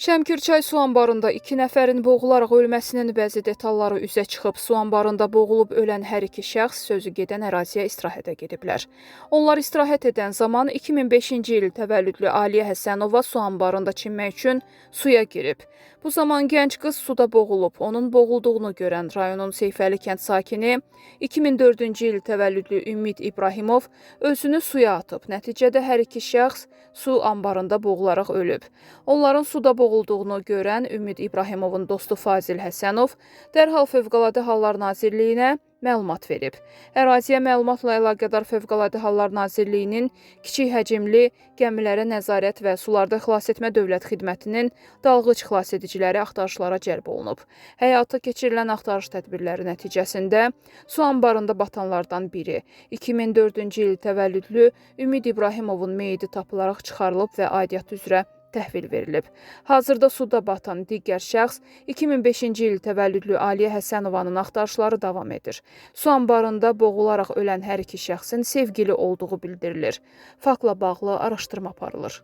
Şəmkirçay su anbarında 2 nəfərin boğularaq ölməsinin bəzi detalları üzə çıxıb. Su anbarında boğulub ölən hər iki şəxs sözü gedən əraziyə istirahətə gediblər. Onlar istirahət edən zaman 2005-ci il təvəllüdlü Aliyə Həsənova su anbarında çimmək üçün suya girib. Bu zaman gənc qız suda boğulub. Onun boğulduğunu görən rayonun Seyfəli kənd sakini 2004-cü il təvəllüdlü Ümid İbrahimov özünü suya atıb. Nəticədə hər iki şəxs su anbarında boğularaq ölüb. Onların suda boğulduğunu görən Ümid İbrahimovun dostu Fazil Həsənov dərhal Fövqəladə Hallar Nazirliyinə məlumat verib. Əraziyə məlumatla əlaqədar Fövqəladə Hallar Nazirliyinin kiçik həcmli gəmilərə nəzarət və sularda xilasetmə dövlət xidmətinin dalğıc xilasediciləri axtarışlara cəlb olunub. Həyata keçirilən axtarış tədbirləri nəticəsində su anbarında batanlardan biri 2004-cü il təvəllüdlü Ümid İbrahimovun meyidi tapılaraq çıxarılıb və aidiyyatı üzrə təhvil verilib. Hazırda suda batan digər şəxs 2005-ci il təvəllüdlü Aliyə Həsənovanın axtarışları davam edir. Su anbarında boğularaq ölən hər iki şəxsin sevgili olduğu bildirilir. Faktla bağlı araşdırma aparılır.